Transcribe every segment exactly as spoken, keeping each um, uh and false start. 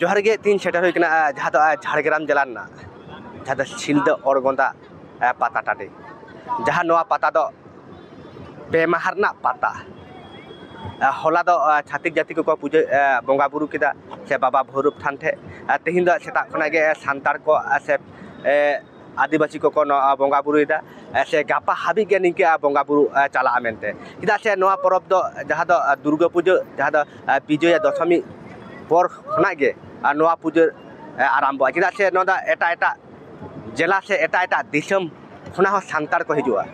ᱡᱚᱦᱟᱨ ᱜᱮ᱾ ᱛᱤᱧ ᱥᱮᱴᱮᱨ ᱦᱩᱭ ᱠᱟᱱᱟ ᱡᱟᱦᱟᱸ ᱫᱚ ᱡᱷᱟᱲᱜᱨᱟᱢ ᱡᱮᱞᱟ ᱨᱮᱱᱟᱜ ᱡᱟᱦᱟᱸ ᱫᱚ ᱥᱤᱞᱫᱟᱹ ᱚᱲᱜᱚᱸᱫᱟ ᱯᱟᱛᱟ ᱴᱟᱺᱰᱤ, ᱡᱟᱦᱟᱸ ᱱᱚᱣᱟ ᱯᱟᱛᱟ ᱫᱚ ᱯᱮ ᱢᱟᱦᱟ ᱨᱮᱱᱟᱜ ᱯᱟᱛᱟ᱾ ᱦᱚᱞᱟ ᱫᱚ ᱪᱷᱟᱹᱛᱤᱠ ᱡᱟᱹᱛᱤ ᱠᱚᱠᱚ ᱯᱩᱡᱟᱹ, ᱵᱚᱸᱜᱟ ᱵᱩᱨᱩ ᱠᱮᱫᱟ ᱥᱮ ᱵᱟᱵᱟ ᱵᱷᱳᱭᱨᱳᱵ ᱛᱷᱟᱱ ᱴᱷᱮᱱ᱾ ᱛᱮᱦᱮᱧ ᱫᱚ ᱥᱮᱛᱟᱜ ᱠᱷᱚᱱᱟᱜ ᱜᱮ ᱥᱟᱱᱛᱟᱲ ᱠᱚ ᱥᱮ ᱟᱹᱫᱤᱵᱟᱹᱥᱤ ᱠᱚᱠᱚ ᱱᱚᱣᱟ ᱵᱚᱸᱜᱟ ᱵᱩᱨᱩᱭᱮᱫᱟ, ᱥᱮ ᱜᱟᱯᱟ ᱦᱟᱹᱵᱤᱡ ᱜᱮ ᱱᱤᱝᱠᱟᱹ ᱵᱚᱸᱜᱟ ᱵᱩᱨᱩ ᱪᱟᱞᱟᱜᱼᱟ ᱢᱮᱱᱛᱮ᱾ ᱪᱮᱫᱟᱜ ᱥᱮ ᱱᱚᱣᱟ ᱯᱚᱨᱚᱵᱽ ᱫᱚ ᱡᱟᱦᱟᱸ ᱫᱚ ᱫᱩᱨᱜᱟᱹ ᱯᱩᱡᱟᱹ, ᱡᱟᱦᱟᱸ ᱫᱚ ᱵᱤᱡᱚᱭᱟ ᱫᱚᱥᱚᱢᱤ ᱯᱚᱨ ᱠᱷᱚᱱᱟᱜ ᱜᱮ ᱟᱨ ᱱᱚᱣᱟ ᱯᱩᱡᱟᱹ ᱟᱨᱟᱢᱵᱚᱜᱼᱟ᱾ ᱪᱮᱫᱟᱜ ᱥᱮ ᱱᱚᱣᱟ ᱫᱚ ᱮᱴᱟᱜ ᱮᱴᱟᱜ ᱡᱮᱞᱟ ᱥᱮ ᱮᱴᱟᱜ ᱮᱴᱟᱜ ᱫᱤᱥᱚᱢ ᱠᱷᱚᱱᱟᱜ ᱦᱚᱸ ᱥᱟᱱᱛᱟᱲ ᱠᱚ ᱦᱤᱡᱩᱜᱼᱟ᱾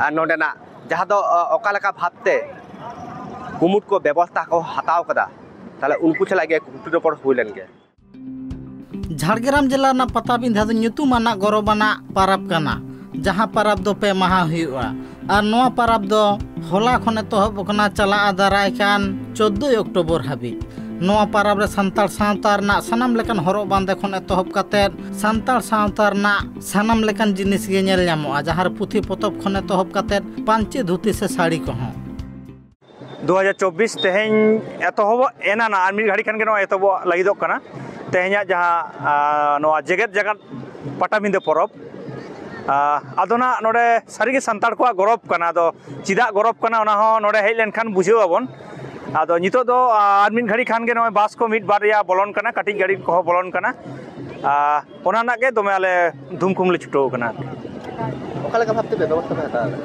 ᱟᱨ ᱱᱚᱰᱮᱱᱟᱜ ᱡᱟᱦᱟᱸ ᱫᱚ ᱚᱠᱟ ᱞᱮᱠᱟ ᱵᱷᱟᱵᱽᱛᱮ ᱠᱩᱢᱩᱴ ᱠᱚ ᱵᱮᱵᱚᱥᱛᱷᱟ ᱠᱚ ᱦᱟᱛᱟᱣ ᱠᱟᱫᱟ, ᱛᱟᱦᱞᱮ ᱩᱱᱠᱩ ᱥᱟᱞᱟᱜ ᱜᱮ ᱠᱩᱠᱞᱤ ᱨᱚᱯᱚᱲ ᱦᱩᱭ ᱞᱮᱱ ᱜᱮ᱾ ᱡᱷᱟᱲᱜᱨᱟᱢ ᱡᱮᱞᱟ ᱨᱮᱱᱟᱜ ᱯᱟᱴᱟᱵᱤᱸᱫᱷᱟᱹ ᱫᱚ ᱧᱩᱛᱩᱢ ᱟᱱᱟᱜ ᱜᱚᱨᱚᱵᱽ ᱟᱱᱟᱜ ᱯᱟᱨᱟᱵᱽ ᱠᱟᱱᱟ, ᱡᱟᱦᱟᱸ ᱯᱟᱨᱟᱵᱽ ᱫᱚ ᱯᱮ ᱢᱟᱦᱟ ᱦᱩᱭᱩᱜᱼᱟ᱾ ᱟᱨ ᱱᱚᱣᱟ ᱯᱟᱨᱟᱵᱽ ᱫᱚ ᱦᱚᱞᱟ ᱠᱷᱚᱱ ᱮᱛᱚᱦᱚᱵ ᱟᱠᱟᱱᱟ, ᱪᱟᱞᱟᱜᱼᱟ ᱫᱟᱨᱟᱭ ᱠᱟᱱ ᱪᱳᱫᱽᱫᱳᱭ ᱚᱠᱴᱳᱵᱚᱨ ᱦᱟᱹᱵᱤᱡ᱾ ᱱᱚᱣᱟ ᱯᱟᱨᱟᱵᱽ ᱨᱮ ᱥᱟᱱᱛᱟᱲ ᱥᱟᱶᱛᱟ ᱨᱮᱱᱟᱜ ᱥᱟᱱᱟᱢ ᱞᱮᱠᱟᱱ ᱦᱚᱨᱚᱜ ᱵᱟᱸᱫᱮ ᱠᱷᱚᱱ ᱮᱛᱚᱦᱚᱵ ᱠᱟᱛᱮᱫ ᱥᱟᱱᱛᱟᱲ ᱥᱟᱶᱛᱟ ᱨᱮᱱᱟᱜ ᱥᱟᱱᱟᱢ ᱞᱮᱠᱟᱱ ᱡᱤᱱᱤᱥ ᱜᱮ ᱧᱮᱞ ᱧᱟᱢᱚᱜᱼᱟ, ᱡᱟᱦᱟᱸ ᱨᱮ ᱯᱩᱛᱷᱤ ᱯᱚᱛᱚᱵ ᱠᱷᱚᱱ ᱮᱛᱚᱦᱚᱵ ᱠᱟᱛᱮᱫ ᱯᱟᱹᱧᱪᱤ ᱫᱷᱩᱛᱤ ᱥᱮ ᱥᱟᱹᱲᱤ ᱠᱚᱦᱚᱸ᱾ ᱫᱩ ᱦᱟᱡᱟᱨ ᱪᱚᱵᱵᱤᱥ ᱛᱮᱦᱮᱧ ᱮᱛᱚᱦᱚᱵ ᱮᱱᱟ ᱱᱟ, ᱟᱨ ᱢᱤᱫ ᱜᱷᱟᱹᱲᱤ ᱠᱷᱟᱱ ᱜᱮ ᱱᱚᱣᱟ ᱮᱛᱚᱦᱚᱵᱚᱜ ᱞᱟᱹᱜᱤᱫᱚᱜ ᱠᱟᱱᱟ᱾ ᱛᱮᱦᱮᱧᱟᱜ ᱡᱟᱦᱟᱸ, ᱟᱸ, ᱱᱚᱣᱟ ᱡᱮᱜᱮᱛ ᱡᱟᱠᱟᱛ ᱯᱟᱴᱟᱵᱤᱸᱫᱟᱹ ᱯᱚᱨᱚᱵᱽ, ᱟᱸ, ᱟᱫᱚ ᱱᱟᱜ ᱱᱚᱰᱮ ᱥᱟᱹᱨᱤᱜᱮ ᱥᱟᱱᱛᱟᱲ ᱠᱚᱣᱟᱜ ᱜᱚᱨᱚᱵᱽ ᱠᱟᱱᱟ᱾ ᱟᱫᱚ ᱪᱮᱫᱟᱜ ᱜᱚᱨᱚᱵᱽ ᱠᱟᱱᱟ, ᱚᱱᱟ ᱦᱚᱸ ᱱᱚᱰᱮ ᱦᱮᱡ ᱞᱮᱱᱠᱷᱟᱱ ᱵᱩᱡᱷᱟᱹᱣ ᱟᱵᱚᱱ᱾ ᱟᱫᱚ ᱱᱤᱛᱚᱜ ᱫᱚ, ᱟᱸ, ᱟᱨ ᱢᱤᱫ ᱜᱷᱟᱹᱲᱤ ᱠᱷᱟᱱ ᱜᱮ ᱱᱚᱜᱼᱚᱭ ᱵᱟᱥ ᱠᱚ ᱢᱤᱫ ᱵᱟᱨᱭᱟ ᱵᱚᱞᱚᱱ ᱠᱟᱱᱟ, ᱠᱟᱹᱴᱤᱡ ᱜᱟᱹᱰᱤ ᱠᱚᱦᱚᱸ ᱵᱚᱞᱚᱱ ᱠᱟᱱᱟ᱾ ᱟᱸ, ᱚᱱᱟ ᱨᱮᱱᱟᱜ ᱜᱮ ᱫᱚᱢᱮ ᱟᱞᱮ ᱫᱷᱩᱢᱠᱩᱢ ᱞᱮ ᱪᱷᱩᱴᱟᱹᱣ ᱠᱟᱱᱟ᱾ ᱚᱠᱟ ᱞᱮᱠᱟ ᱵᱷᱟᱵᱽ ᱛᱮ ᱵᱮᱵᱚᱥᱛᱷᱟ ᱯᱮ ᱦᱟᱛᱟᱣ ᱮᱫᱟ?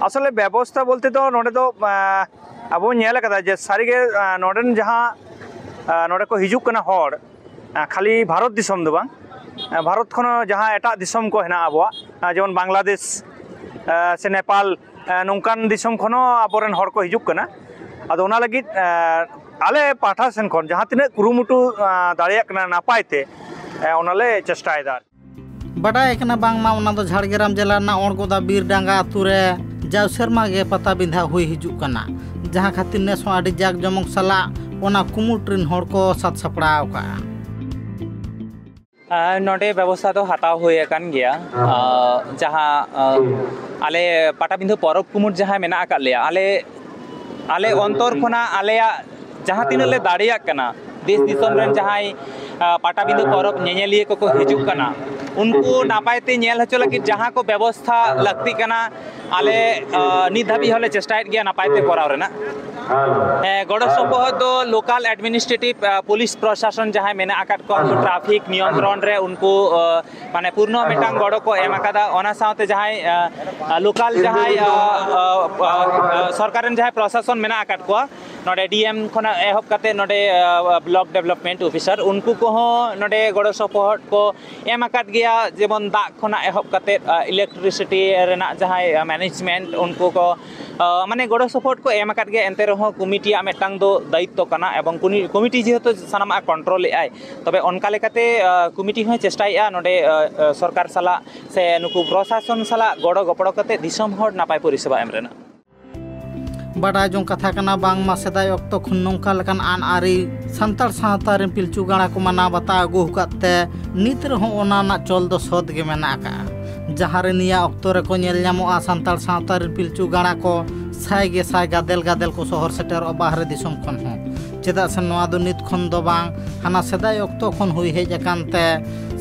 ᱟᱥᱚᱞᱮ ᱵᱮᱵᱚᱥᱛᱷᱟ ᱵᱚᱞᱛᱮ ᱫᱚ ᱱᱚᱰᱮ ᱫᱚ, ᱟᱸ, ᱟᱵᱚ ᱵᱚᱱ ᱧᱮᱞ ᱟᱠᱟᱫᱟ ᱡᱮ ᱥᱟᱹᱨᱤᱜᱮ, ᱟᱸ, ᱱᱚᱰᱮᱱ ᱡᱟᱦᱟᱸ, ᱟᱸ, ᱱᱚᱰᱮ ᱠᱚ ᱦᱤᱡᱩᱜ ᱠᱟᱱᱟ ᱦᱚᱲ, ᱟᱸ, ᱠᱷᱟᱹᱞᱤ ᱵᱷᱟᱨᱚᱛ ᱫᱤᱥᱚᱢ ᱫᱚ ᱵᱟᱝ, ᱟᱸ, ᱵᱷᱟᱨᱚᱛ ᱠᱷᱚᱱ ᱦᱚᱸ ᱡᱟᱦᱟᱸ ᱮᱴᱟᱜ ᱫᱤᱥᱚᱢ ᱠᱚ ᱦᱮᱱᱟᱜᱼᱟ ᱟᱵᱚᱣᱟᱜ, ᱟᱸ, ᱡᱮᱢᱚᱱ ᱵᱟᱝᱞᱟᱫᱮᱥ, ᱟᱸ, ᱥᱮ ᱱᱮᱯᱟᱞ, ᱟᱸ, ᱱᱚᱝᱠᱟᱱ ᱫᱤᱥᱚᱢ ᱠᱷᱚᱱ ᱦᱚᱸ ᱟᱵᱚᱨᱮᱱ ᱦᱚᱲ ᱠᱚ ᱦᱤᱡᱩᱜ ᱠᱟᱱᱟ᱾ ᱟᱫᱚ ᱚᱱᱟ ᱞᱟᱹᱜᱤᱫ, ᱟᱸ, ᱟᱞᱮ ᱯᱟᱦᱴᱟ ᱥᱮᱱ ᱠᱷᱚᱱ ᱡᱟᱦᱟᱸ ᱛᱤᱱᱟᱹᱜ ᱠᱩᱨᱩᱢᱩᱴᱩ, ᱟᱸ, ᱫᱟᱲᱮᱭᱟᱜ ᱠᱟᱱᱟ ᱱᱟᱯᱟᱭ ᱛᱮ, ᱟᱸ, ᱚᱱᱟᱞᱮ ᱪᱮᱥᱴᱟᱭᱮᱫᱟ᱾ ᱵᱟᱰᱟᱭ ᱠᱟᱱᱟ ᱵᱟᱝᱢᱟ ᱚᱱᱟ ᱫᱚ ᱡᱷᱟᱲᱜᱨᱟᱢ ᱡᱮᱞᱟ ᱨᱮᱱᱟᱜ ᱚᱬᱜᱚᱫᱟ ᱵᱤᱨ ᱰᱟᱸᱜᱟ ᱟᱹᱛᱩ ᱨᱮ ᱡᱟᱣ ᱥᱮᱨᱢᱟ ᱜᱮ ᱯᱟᱴᱟᱵᱤᱸᱫᱷᱟᱹ ᱦᱩᱭ ᱦᱤᱡᱩᱜ ᱠᱟᱱᱟ, ᱡᱟᱦᱟᱸ ᱠᱷᱟᱹᱛᱤᱨ ᱱᱮᱥ ᱦᱚᱸ ᱟᱹᱰᱤ ᱡᱟᱠ ᱡᱚᱢᱚᱠ ᱥᱟᱞᱟᱜ ᱚᱱᱟ ᱠᱩᱢᱩᱴ ᱨᱤᱱ ᱦᱚᱲ ᱠᱚ ᱥᱟᱛ ᱥᱟᱯᱲᱟᱣ ᱟᱠᱟᱫᱼᱟ᱾ ᱟᱨ ᱱᱚᱰᱮ ᱵᱮᱵᱚᱥᱛᱷᱟ ᱫᱚ ᱦᱟᱛᱟᱣ ᱦᱩᱭ ᱟᱠᱟᱱ ᱜᱮᱭᱟ᱾ ᱟᱨ ᱡᱟᱦᱟᱸ, ᱟᱨ ᱟᱞᱮ ᱯᱟᱴᱟᱵᱤᱸᱫᱷᱟᱹ ᱯᱚᱨᱚᱵᱽ ᱠᱩᱢᱩᱴ ᱡᱟᱦᱟᱸ ᱢᱮᱱᱟᱜ ᱟᱠᱟᱫ ᱞᱮᱭᱟ, ᱟᱞᱮ, ᱟᱞᱮ ᱚᱱᱛᱚᱨ ᱠᱷᱚᱱᱟᱜ ᱟᱞᱮᱭᱟᱜ ᱡᱟᱦᱟᱸ ᱛᱤᱱᱟᱹᱜ ᱞᱮ ᱫᱟᱲᱮᱭᱟᱜ ᱠᱟᱱᱟ, ᱫᱮᱥ ᱫᱤᱥᱚᱢ ᱨᱮᱱ ᱡᱟᱦᱟᱸᱭ ᱯᱟᱴᱟᱵᱤᱸᱫᱟᱹ ᱯᱚᱨᱚᱵᱽ ᱧᱮᱧᱮᱞᱤᱭᱟᱹ ᱠᱚᱠᱚ ᱦᱤᱡᱩᱜ ᱠᱟᱱᱟ, ᱩᱱᱠᱩ ᱱᱟᱯᱟᱭ ᱛᱮ ᱧᱮᱞ ᱦᱚᱪᱚ ᱞᱟᱹᱜᱤᱫ ᱡᱟᱦᱟᱸ ᱠᱚ ᱵᱮᱵᱚᱥᱛᱷᱟ ᱞᱟᱹᱠᱛᱤᱜ ᱠᱟᱱᱟ, ᱟᱞᱮ ᱱᱤᱛ ᱫᱷᱟᱹᱵᱤᱡ ᱦᱚᱸᱞᱮ ᱪᱮᱥᱴᱟᱭᱮᱫ ᱜᱮᱭᱟ ᱱᱟᱯᱟᱭ ᱛᱮ ᱠᱚᱨᱟᱣ ᱨᱮᱱᱟᱜ᱾ ᱜᱚᱲᱚ ᱥᱚᱯᱚᱦᱚᱫ ᱫᱚ ᱞᱳᱠᱟᱞ ᱮᱰᱢᱤᱱᱤᱥᱴᱨᱮᱴᱤᱵᱷ ᱯᱩᱞᱤᱥ ᱯᱨᱚᱥᱟᱥᱚᱱ ᱡᱟᱦᱟᱸᱭ ᱢᱮᱱᱟᱜ ᱟᱠᱟᱫ ᱠᱚᱣᱟ, ᱩᱱᱠᱩ ᱴᱨᱟᱯᱷᱤᱠ ᱱᱤᱭᱚᱱᱛᱨᱚᱱ ᱨᱮ ᱩᱱᱠᱩ ᱢᱟᱱᱮ ᱯᱩᱨᱱᱚ ᱢᱤᱫᱴᱟᱝ ᱜᱚᱲᱚ ᱠᱚ ᱮᱢ ᱟᱠᱟᱫᱟ᱾ ᱚᱱᱟ ᱥᱟᱶᱛᱮ ᱡᱟᱦᱟᱸᱭ ᱞᱳᱠᱟᱞ ᱡᱟᱦᱟᱸᱭ ᱥᱚᱨᱠᱟᱨ ᱨᱮᱱ ᱡᱟᱦᱟᱸᱭ ᱯᱨᱚᱥᱟᱥᱚᱱ ᱢᱮᱱᱟᱜ ᱟᱠᱟᱫ ᱠᱚᱣᱟ, ᱱᱚᱰᱮ ᱰᱤ ᱮᱢ ᱠᱷᱚᱱᱟᱜ ᱮᱦᱚᱵ ᱠᱟᱛᱮ ᱱᱚᱰᱮ ᱵᱞᱚᱠ ᱰᱮᱵᱷᱞᱚᱯᱢᱮᱱᱴ ᱚᱯᱷᱤᱥᱟᱨ, ᱩᱱᱠᱩ ᱠᱚᱦᱚᱸ ᱱᱚᱰᱮ ᱜᱚᱲᱚ ᱥᱚᱯᱚᱦᱚᱫ ᱠᱚ ᱮᱢ ᱟᱠᱟᱫ ᱜᱮᱭᱟ᱾ ᱡᱮᱢᱚᱱ ᱫᱟᱜ ᱠᱷᱚᱱᱟᱜ ᱮᱦᱚᱵ ᱠᱟᱛᱮ ᱤᱞᱮᱠᱴᱨᱤᱥᱤᱴᱤ ᱨᱮᱱᱟᱜ ᱡᱟᱦᱟᱸᱭ ᱢᱮᱱᱮᱡᱽᱢᱮᱱᱴ, ᱩᱱᱠᱩ ᱠᱚ ᱢᱟᱱᱮ ᱜᱚᱲᱚ ᱥᱚᱯᱚᱦᱚᱫ ᱠᱚ ᱮᱢ ᱟᱠᱟᱫ ᱜᱮᱭᱟ᱾ ᱮᱱᱛᱮ ᱨᱮᱦᱚᱸ ᱠᱚᱢᱤᱴᱤᱭᱟᱜ ᱢᱤᱫᱴᱟᱝ ᱫᱚ ᱫᱟᱭᱤᱛᱛᱚ ᱠᱟᱱᱟ ᱮᱵᱚᱝ ᱠᱚᱢᱤᱴᱤ ᱡᱮᱦᱮᱛᱩ ᱥᱟᱱᱟᱢᱟᱜ ᱠᱚᱱᱴᱨᱳᱞ ᱮᱫ ᱟᱭ, ᱛᱚᱵᱮ ᱚᱱᱠᱟ ᱞᱮᱠᱟᱛᱮ ᱠᱚᱢᱤᱴᱤ ᱦᱚᱸᱭ ᱪᱮᱥᱴᱟᱭᱮᱫᱼᱟ ᱱᱚᱰᱮ ᱥᱚᱨᱠᱟᱨ ᱥᱟᱞᱟᱜ ᱥᱮ ᱱᱩᱠᱩ ᱯᱨᱚᱥᱟᱥᱚᱱ ᱥᱟᱞᱟᱜ ᱜᱚᱲᱚ ᱜᱚᱯᱚᱲᱚ ᱠᱟᱛᱮ ᱫᱤᱥᱚᱢ ᱦᱚᱲ ᱱᱟᱯᱟᱭ ᱯᱚᱨᱤᱥᱮᱵᱟ ᱮᱢ ᱨᱮᱱᱟᱜ᱾ ᱵᱟᱰᱟᱭ ᱡᱚᱝ ᱠᱟᱛᱷᱟ ᱠᱟᱱᱟ, ᱵᱟᱝᱢᱟ ᱥᱮᱫᱟᱭ ᱚᱠᱛᱚ ᱠᱷᱚᱱ ᱱᱚᱝᱠᱟ ᱞᱮᱠᱟᱱ ᱟᱹᱱ ᱟᱹᱨᱤ ᱥᱟᱱᱛᱟᱲ ᱥᱟᱶᱛᱟ ᱨᱮᱱ ᱯᱤᱞᱪᱩ ᱜᱟᱬᱟ ᱠᱚ ᱢᱟᱱᱟᱣ ᱵᱟᱛᱟᱣ ᱟᱹᱜᱩ ᱟᱠᱟᱫ ᱛᱮ ᱱᱤᱛ ᱨᱮᱦᱚᱸ ᱚᱱᱟ ᱨᱮᱱᱟᱜ ᱪᱚᱞ ᱫᱚ ᱥᱚᱛ ᱜᱮ ᱢᱮᱱᱟᱜ ᱟᱠᱟᱫᱼᱟ᱾ ᱡᱟᱦᱟᱸ ᱨᱮ ᱱᱤᱭᱟᱹ ᱚᱠᱛᱚ ᱨᱮᱠᱚ ᱧᱮᱞ ᱧᱟᱢᱚᱜᱼᱟ ᱥᱟᱱᱛᱟᱲ ᱥᱟᱶᱛᱟ ᱨᱮᱱ ᱯᱤᱞᱪᱩ ᱜᱟᱬᱟ ᱠᱚ ᱥᱟᱭ ᱜᱮ ᱥᱟᱭ ᱜᱟᱫᱮᱞ ᱜᱟᱫᱮᱞ ᱠᱚ ᱥᱚᱦᱚᱨ ᱥᱮᱴᱮᱨᱚᱜᱼᱟ ᱵᱟᱦᱨᱮ ᱫᱤᱥᱚᱢ ᱠᱷᱚᱱ ᱦᱚᱸ᱾ ᱪᱮᱫᱟᱜ ᱥᱮ ᱱᱚᱣᱟ ᱫᱚ ᱱᱤᱛ ᱠᱷᱚᱱ ᱫᱚ ᱵᱟᱝ, ᱦᱟᱱᱟ ᱥᱮᱫᱟᱭ ᱚᱠᱛᱚ ᱠᱷᱚᱱ ᱦᱩᱭ ᱦᱮᱡ ᱟᱠᱟᱱ ᱛᱮ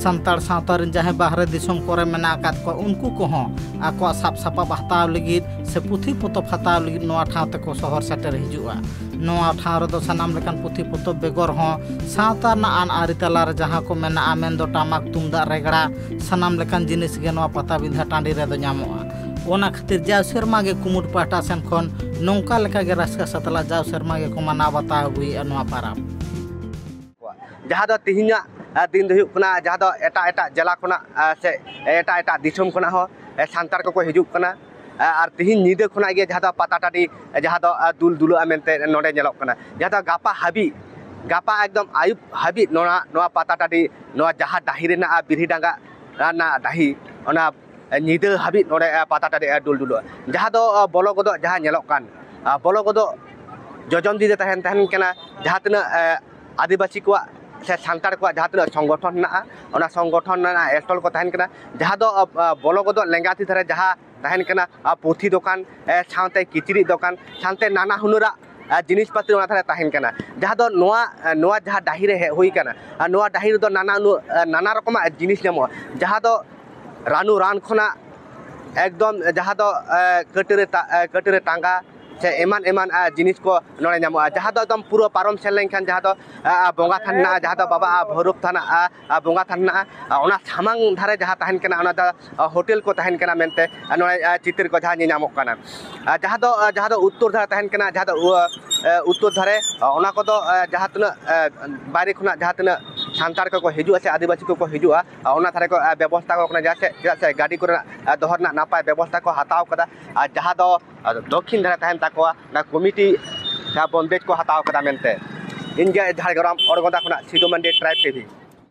ᱥᱟᱱᱛᱟᱲ ᱥᱟᱶᱛᱟ ᱨᱮᱱ ᱡᱟᱦᱟᱸᱭ ᱵᱟᱦᱨᱮ ᱫᱤᱥᱚᱢ ᱠᱚᱨᱮ ᱢᱮᱱᱟᱜ ᱟᱠᱟᱫ ᱠᱚᱣᱟ, ᱩᱱᱠᱩ ᱠᱚᱦᱚᱸ ᱟᱠᱚᱣᱟᱜ ᱥᱟᱵ ᱥᱟᱯᱟᱵ ᱦᱟᱛᱟᱣ ᱞᱟᱹᱜᱤᱫ ᱥᱮ ᱯᱩᱛᱷᱤ ᱯᱚᱛᱚᱵ ᱦᱟᱛᱟᱣ ᱞᱟᱹᱜᱤᱫ ᱱᱚᱣᱟ ᱴᱷᱟᱶ ᱛᱮᱠᱚ ᱥᱚᱦᱚᱨ ᱥᱮᱴᱮᱨ ᱦᱤᱡᱩᱜᱼᱟ᱾ ᱱᱚᱣᱟ ᱴᱷᱟᱶ ᱨᱮᱫᱚ ᱥᱟᱱᱟᱢ ᱞᱮᱠᱟᱱ ᱯᱩᱛᱷᱤ ᱯᱚᱛᱚᱵ ᱵᱮᱜᱚᱨ ᱦᱚᱸ ᱥᱟᱶᱛᱟ ᱨᱮᱱᱟᱜ ᱟᱹᱱ ᱟᱹᱨᱤ ᱛᱟᱞᱟᱨᱮ ᱡᱟᱦᱟᱸ ᱠᱚ ᱢᱮᱱᱟᱜᱼᱟ, ᱢᱮᱱᱫᱚ ᱴᱟᱢᱟᱠ, ᱛᱩᱢᱫᱟᱜ, ᱨᱮᱜᱽᱲᱟ, ᱥᱟᱱᱟᱢ ᱞᱮᱠᱟᱱ ᱡᱤᱱᱤᱥ ᱜᱮ ᱱᱚᱣᱟ ᱯᱟᱛᱟᱵᱤᱸᱫᱷᱟᱹ ᱴᱟᱺᱰᱤ ᱨᱮᱫᱚ ᱧᱟᱢᱚᱜᱼᱟ᱾ ᱚᱱᱟ ᱠᱷᱟᱹᱛᱤᱨ ᱡᱟᱣ ᱥᱮᱨᱢᱟ ᱜᱮ ᱠᱩᱢᱩᱴ ᱯᱟᱦᱴᱟ ᱥᱮᱱ ᱠᱷᱚᱱ ᱱᱚᱝᱠᱟ ᱞᱮᱠᱟᱜᱮ ᱨᱟᱹᱥᱠᱟᱹ ᱥᱟᱛᱞᱟᱜ ᱡᱟᱣ ᱥᱮᱨᱢᱟ ᱜᱮᱠᱚ ᱢᱟᱱᱟᱣ ᱵᱟᱛᱟᱣ ᱟᱹᱜᱩᱭᱮᱫᱼᱟ ᱱᱚᱣᱟ ᱯᱟᱨᱟᱵᱽ᱾ ᱡᱟᱦᱟᱸ ᱫᱚ ᱛᱤᱦᱤᱧᱟᱜ, ᱟ, ᱫᱤᱱ ᱫᱚ ᱦᱩᱭᱩᱜ ᱠᱟᱱᱟ, ᱡᱟᱦᱟᱸ ᱫᱚ ᱮᱴᱟᱜ ᱮᱴᱟᱜ ᱡᱮᱞᱟ ᱠᱷᱚᱱᱟᱜ, ᱟ, ᱥᱮ ᱮᱴᱟᱜ ᱮᱴᱟᱜ ᱫᱤᱥᱚᱢ ᱠᱷᱚᱱᱟᱜ ᱦᱚᱸ, ᱮ, ᱥᱟᱱᱛᱟᱲ ᱠᱚᱠᱚ ᱦᱤᱡᱩᱜ ᱠᱟᱱᱟ᱾ ᱟ, ᱟᱨ ᱛᱤᱦᱤᱧ ᱧᱤᱫᱟᱹ ᱠᱷᱚᱱᱟᱜ ᱜᱮ ᱡᱟᱦᱟᱸ ᱫᱚ ᱯᱟᱛᱟ ᱴᱟᱺᱰᱤ, ᱮ, ᱡᱟᱦᱟᱸ ᱫᱚ, ᱟ, ᱫᱩᱞ ᱫᱩᱞᱟᱹᱜᱼᱟ ᱢᱮᱱᱛᱮ ᱱᱚᱰᱮ ᱧᱮᱞᱚᱜ ᱠᱟᱱᱟ᱾ ᱡᱟᱦᱟᱸ ᱫᱚ ᱜᱟᱯᱟ ᱦᱟᱹᱵᱤᱡ, ᱜᱟᱯᱟ ᱮᱠᱫᱚᱢ ᱟᱹᱭᱩᱵ ᱦᱟᱹᱵᱤᱡ ᱱᱚᱣᱟ, ᱱᱚᱣᱟ ᱯᱟᱛᱟ ᱴᱟᱺᱰᱤ, ᱱᱚᱣᱟ ᱡᱟᱦᱟᱸ ᱰᱟᱹᱦᱤ ᱨᱮᱱᱟᱜ, ᱟ, ᱵᱤᱨᱦᱤᱰᱟᱸᱜᱟ ᱨᱮᱱᱟᱜ ᱰᱟᱹᱦᱤ, ᱚᱱᱟ ᱧᱤᱫᱟᱹ ᱦᱟᱹᱵᱤᱡ ᱱᱚᱰᱮ, ᱮ, ᱯᱟᱛᱟ ᱴᱟᱺᱰᱤ, ᱮ, ᱫᱩᱞ ᱫᱩᱞᱟᱹᱜᱼᱟ᱾ ᱡᱟᱦᱟᱸ ᱫᱚ, ᱚ, ᱵᱚᱞᱚ ᱜᱚᱫᱚᱜ ᱡᱟᱦᱟᱸ ᱧᱮᱞᱚᱜ ᱠᱟᱱ, ᱟ, ᱵᱚᱞᱚ ᱜᱚᱫᱚᱜ ᱡᱚᱡᱚᱢ ᱫᱤᱠ ᱨᱮ ᱛᱟᱦᱮᱱ, ᱛᱟᱦᱮᱱ ᱠᱟᱱᱟ ᱡᱟᱦᱟᱸ ᱛᱤᱱᱟᱹᱜ, ᱮ, ᱟᱹᱫᱤᱵᱟᱹᱥᱤ ᱠᱚᱣᱟᱜ ᱥᱮ ᱥᱟᱱᱛᱟᱲ ᱠᱚᱣᱟᱜ ᱡᱟᱦᱟᱸ ᱛᱤᱱᱟᱹᱜ ᱥᱚᱝᱜᱚᱴᱷᱚᱱ ᱦᱮᱱᱟᱜᱼᱟ, ᱚᱱᱟ ᱥᱚᱝᱜᱚᱴᱷᱚᱱ ᱨᱮᱱᱟᱜ ᱥᱴᱚᱞ ᱠᱚ ᱛᱟᱦᱮᱱ ᱠᱟᱱᱟ᱾ ᱡᱟᱦᱟᱸ ᱫᱚ, ᱟ, ᱟ, ᱵᱚᱞᱚ ᱜᱚᱫᱚᱜ ᱞᱮᱸᱜᱟ ᱛᱤ ᱫᱷᱟᱨᱮ ᱡᱟᱦᱟᱸ ᱛᱟᱦᱮᱱ ᱠᱟᱱᱟ, ᱟ, ᱯᱩᱛᱷᱤ ᱫᱚᱠᱟᱱ, ᱮ, ᱥᱟᱶᱛᱮ ᱠᱤᱪᱨᱤᱡ ᱫᱚᱠᱟᱱ, ᱥᱟᱶᱛᱮ ᱱᱟᱱᱟ ᱦᱩᱱᱟᱹᱨᱟᱜ ᱟᱨ ᱡᱤᱱᱤᱥ ᱯᱟᱹᱛᱤ ᱚᱱᱟ ᱫᱷᱟᱨᱮ ᱛᱟᱦᱮᱱ ᱠᱟᱱᱟ᱾ ᱡᱟᱦᱟᱸ ᱫᱚ ᱱᱚᱣᱟ, ᱱᱚᱣᱟ ᱡᱟᱦᱟᱸ ᱰᱟᱹᱦᱤ ᱨᱮ ᱦᱮᱡ ᱦᱩᱭ ᱠᱟᱱᱟ, ᱟᱨ ᱱᱚᱣᱟ ᱰᱟᱹᱦᱤ ᱨᱮᱫᱚ ᱱᱟᱱᱟ ᱱᱩ-, ᱱᱟᱱᱟ ᱨᱚᱠᱚᱢᱟᱜ ᱡᱤᱱᱤᱥ ᱧᱟᱢᱚᱜᱼᱟ, ᱡᱟᱦᱟᱸ ᱫᱚ ᱨᱟᱱᱩ ᱨᱟᱱ ᱠᱷᱚᱱᱟᱜ ᱮᱠᱫᱚᱢ ᱡᱟᱦᱟᱸ ᱫᱚ, ᱮ, ᱠᱟᱹᱴᱟᱹᱨᱮ ᱴᱟ-, ᱮ, ᱠᱟᱹᱴᱟᱹᱨᱮ ᱴᱟᱸᱜᱟ ᱥᱮ ᱮᱢᱟᱱ ᱮᱢᱟᱱ, ᱮ, ᱡᱤᱱᱤᱥ ᱠᱚ ᱱᱚᱰᱮ ᱧᱟᱢᱚᱜᱼᱟ᱾ ᱡᱟᱦᱟᱸ ᱫᱚ ᱮᱠᱫᱚᱢ ᱯᱩᱨᱟᱹ ᱯᱟᱨᱚᱢ ᱥᱮᱱ ᱞᱮᱱᱠᱷᱟᱱ ᱡᱟᱦᱟᱸ ᱫᱚ, ᱮ, ᱵᱚᱸᱜᱟ ᱛᱷᱟᱱ ᱦᱮᱱᱟᱜᱼᱟ, ᱡᱟᱦᱟᱸ ᱫᱚ ᱵᱟᱵᱟ, ᱮ, ᱵᱷᱳᱭᱨᱳᱵ ᱛᱷᱟᱱ ᱦᱮᱱᱟᱜᱼᱟ, ᱮ, ᱵᱚᱸᱜᱟ ᱛᱷᱟᱱ ᱦᱮᱱᱟᱜᱼᱟ᱾ ᱮ, ᱚᱱᱟ ᱥᱟᱢᱟᱝ ᱫᱷᱟᱨᱮ ᱡᱟᱦᱟᱸ ᱛᱟᱦᱮᱱ ᱠᱟᱱᱟ, ᱚᱱᱟ ᱫᱚ, ᱮ, ᱦᱳᱴᱮᱞ ᱠᱚ ᱛᱟᱦᱮᱱ ᱠᱟᱱᱟ ᱢᱮᱱᱛᱮ, ᱮ, ᱱᱚᱰᱮ, ᱮ, ᱪᱤᱛᱟᱹᱨ ᱠᱚ ᱡᱟᱦᱟᱸ ᱧᱮᱞ ᱧᱟᱢᱚᱜ ᱠᱟᱱᱟ᱾ ᱮ, ᱡᱟᱦᱟᱸ ᱫᱚ, ᱮ, ᱡᱟᱦᱟᱸ ᱫᱚ ᱩᱛᱛᱚᱨ ᱫᱷᱟᱨᱮ ᱛᱟᱦᱮᱱ ᱠᱟᱱᱟ, ᱡᱟᱦᱟᱸ ᱫᱚ, ᱮ, ᱩᱛᱛᱚᱨ ᱫᱷᱟᱨᱮ, ᱮ, ᱚᱱᱟ ᱠᱚᱫᱚ, ᱮ, ᱡᱟᱦᱟᱸ ᱛᱤᱱᱟᱹᱜ, ᱮ, ᱵᱟᱭᱨᱮ ᱠᱷᱚᱱᱟᱜ ᱡᱟᱦᱟᱸ ᱛᱤᱱᱟᱹᱜ ᱥᱟᱱᱛᱟᱲ ᱠᱚᱠᱚ ᱦᱤᱡᱩᱜᱼᱟ ᱥᱮ ᱟᱹᱫᱤᱵᱟᱹᱥᱤ ᱠᱚᱠᱚ ᱦᱤᱡᱩᱜᱼᱟ, ᱮ, ᱚᱱᱟ ᱫᱷᱟᱨᱮ ᱠᱚ, ᱮ, ᱵᱮᱵᱚᱥᱛᱷᱟ ᱠᱚ ᱠᱟᱱᱟ, ᱡᱟᱦᱟᱸ ᱥᱮ, ᱪᱮᱫᱟᱜ ᱥᱮ ᱜᱟᱹᱰᱤ ᱠᱚᱨᱮᱱᱟᱜ, ᱮ, ᱫᱚᱦᱚ ᱨᱮᱱᱟᱜ ᱱᱟᱯᱟᱭ ᱵᱮᱵᱚᱥᱛᱷᱟ ᱠᱚ ᱦᱟᱛᱟᱣ ᱠᱟᱫᱟ᱾ ᱟᱨ ᱡᱟᱦᱟᱸ ᱫᱚ, ᱮ, ᱫᱚᱠᱠᱷᱤᱱ ᱫᱷᱟᱨᱮ ᱛᱟᱦᱮᱱ ᱛᱟᱠᱚᱣᱟ, ᱚᱱᱟ ᱠᱚᱢᱤᱴᱤ ᱡᱟᱦᱟᱸ ᱵᱚᱱᱫᱮᱡᱽ ᱠᱚ ᱦᱟᱛᱟᱣ ᱠᱟᱫᱟ ᱢᱮᱱᱛᱮ᱾ ᱤᱧ ᱜᱮ ᱡᱷᱟᱲᱜᱨᱟᱢ ᱚᱲᱜᱚᱸᱫᱟ ᱠᱷᱚᱱᱟᱜ ᱥᱤᱫᱩ ᱢᱟᱱᱰᱤ, ᱴᱨᱟᱭᱤᱵᱽ ᱴᱤᱵᱷᱤ᱾